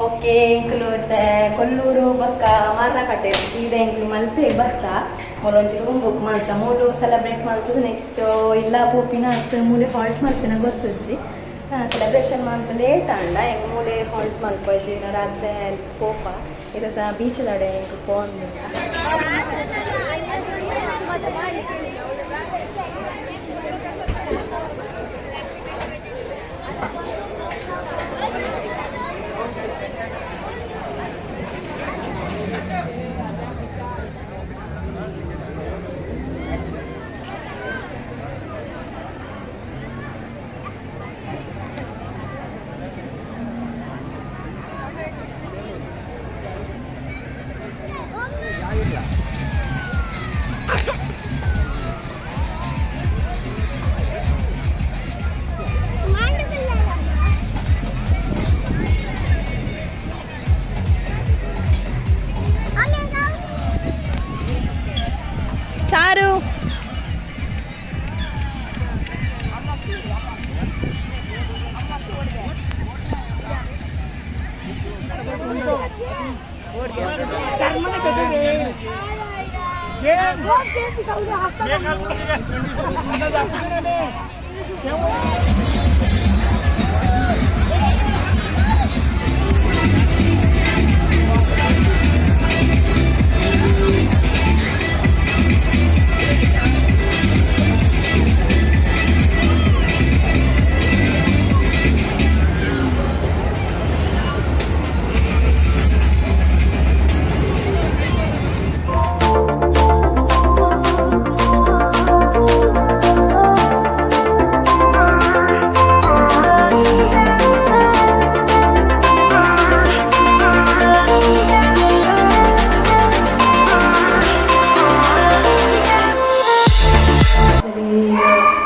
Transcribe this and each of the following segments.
Okay, ಎಂಕುಲು ಕೊಲ್ಲೂರು ಬೊಕ್ಕ ಮಾರ್ನಕಟ್ಟೆ ಸೀದಾ ಎಂಕುಲು ಮಲ್ಪೆ ಬತ್ತ. ಮೂಲೊಂಜಿ ರೂಮ್ ಬುಕ್ ಮಲ್ತ, ಮೂಲು ಸೆಲೆಬ್ರೇಟ್ ಮಲ್ತದ. ನೆಕ್ಸ್ಟ್ ಇಲ್ಲ ಪೋಪಿನ ಅತ್ ಮೂಲೆ ಹಾಲ್ಟ್ ಮಲ್ಪಿನ ಗೊತ್ತುಜ್ಜಿ. ಸೆಲೆಬ್ರೇಷನ್ ಮಲ್ತ್ ಲೇಟ್ ಆಂಡ ಎಂಕ್ ಮೂಲೆ ಹಾಲ್ಟ್ ಮಲ್ಪ ಜೀವನ ರಾತ್ರೆ ಪೋಪ. ಇದು ಸಹ ಬೀಚ್ ದಡೆ ಎಂಕ್ ಪೋಂದಿಲ್ಲ. ಚಾರು.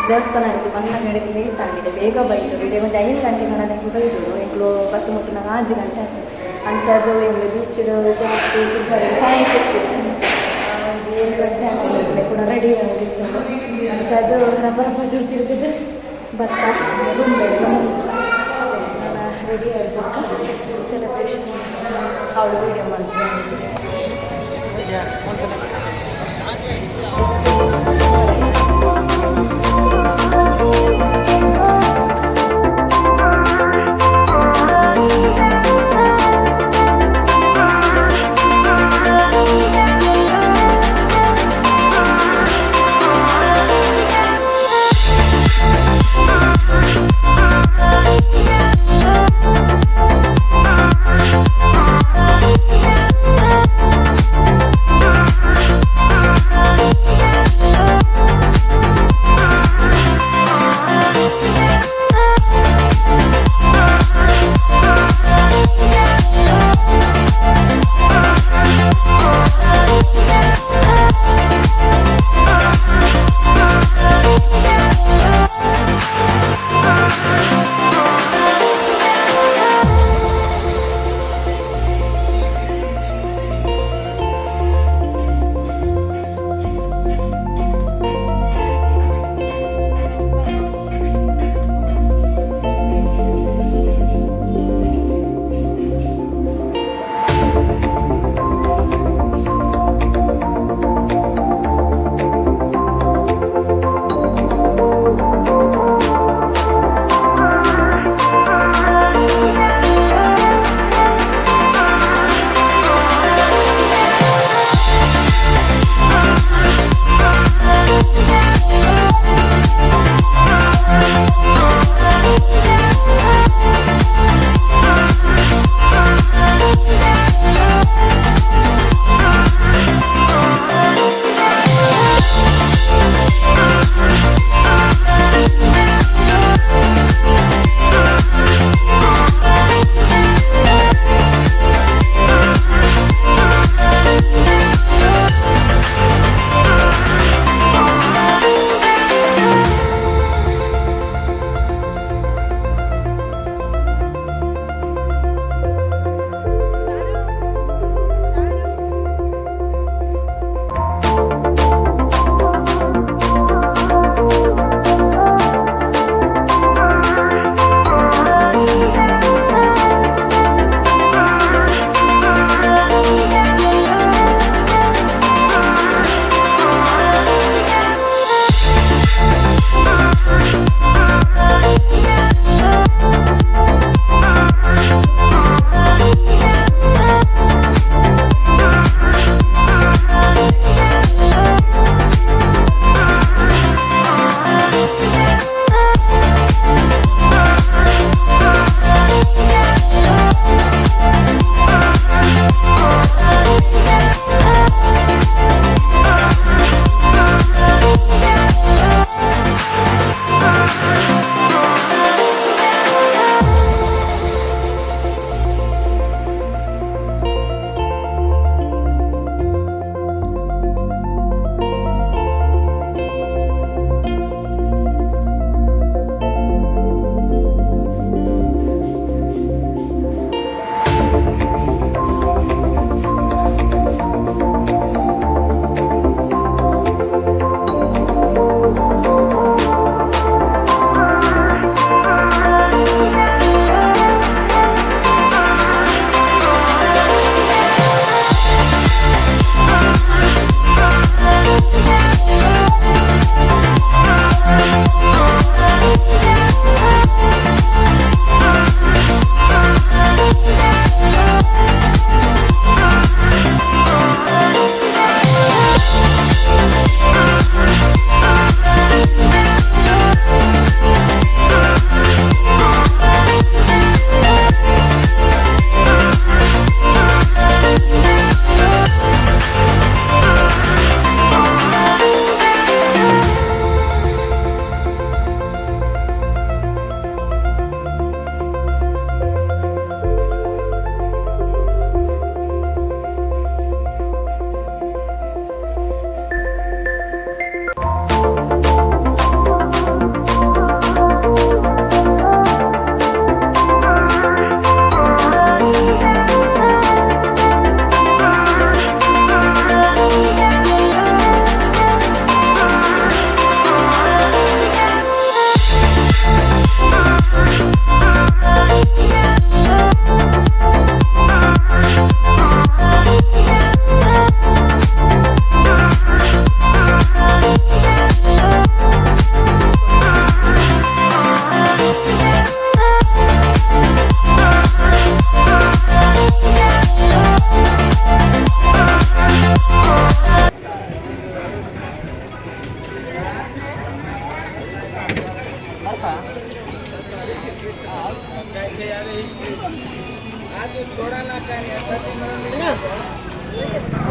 ದೇವಸ್ಥಾನ ಬಣ್ಣ ನಡಕ್ಕೆ ಲೇಟ್ ಆಗಿದೆ, ಬೇಗ ಬೈದು ಇಡೀ ಒಂದು 5 ಗಂಟೆ ಕಣಕ್ಕೆ ಬೈದು. ಎಂಕ್ಲು ಬತ್ತು ಮುಟ್ಟು 5 ಗಂಟೆ ಆಯ್ತು. ಅಂಚಾದು ಎಂಗ್ಲು ಬೀಚ್ ಜಾಸ್ತಿ ತಿರ್ಗಾರೆ ಟೈಮ್ ಸಿಕ್ಕಿದೆ. ಒಂಜಿ 7 ಗಂಟೆ ಆಗಿದೆ ಕೂಡ ರೆಡಿ ಆಗಿತ್ತು. ಅಂಚಾದು ರಬ್ಬ ರಬ್ಬ ಚೂರು ತಿರುಗಿದ್ರೆ ಭತ್ತ ರೂಮ್ ರೆಡಿ ಆಗಬೇಕು. ಸೆಲೆಬ್ರೇಷನ್ ಅವಳು ವೀಡಿಯೋ ಮಾಡ್ತೀನಿ.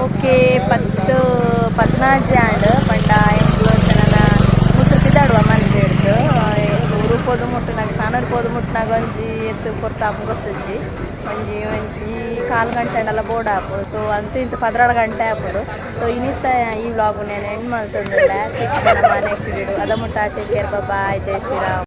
ಓಕೆ, 10:16 ಆಂಡ್. ಪಂಡ ಎಂಕ್ಲು ನನ ಮುತ್ತು ಪಿದಾಡುವ ಮಲ್ಪೆಡ್ದು. ಊರು ಪೋದು ಮುಟ್ಟುನಾಗ, ಸಾಣೂರು ಪೋದು ಮುಟ್ಟುನಾಗ ಒಂಜಿ ಎತ್ತು ಪೊರ್ತಾಪು ಗೊತ್ತುಜ್ಜಿ. ಒಂಜಿ ಒಂಜಿ ಕಾಲು ಗಂಟೆ ಅಂಡಲ ಬೋರ್ಡ್ ಆಪುಂಡು. ಸೊ ಅಂತೂ ಇಂತ 12 ಗಂಟೆ ಆಪುಂಡು. ಸೊ ಇನಿತ್ತ ಈ ವ್ಲಾಗ್ ನಾನು ಎಂಡ್ ಮಲ್ತೊಂದುಲ್ಲೆ. ನಮ್ಮ ನೆಕ್ಸ್ಟ್ ವಿಡಿಯೋ ಅದ ಮುಟ್ಟ. ಟೇಕ್ ಕೇರ್, ಬಾಯ್, ಜೈ ಶ್ರೀರಾಮ್.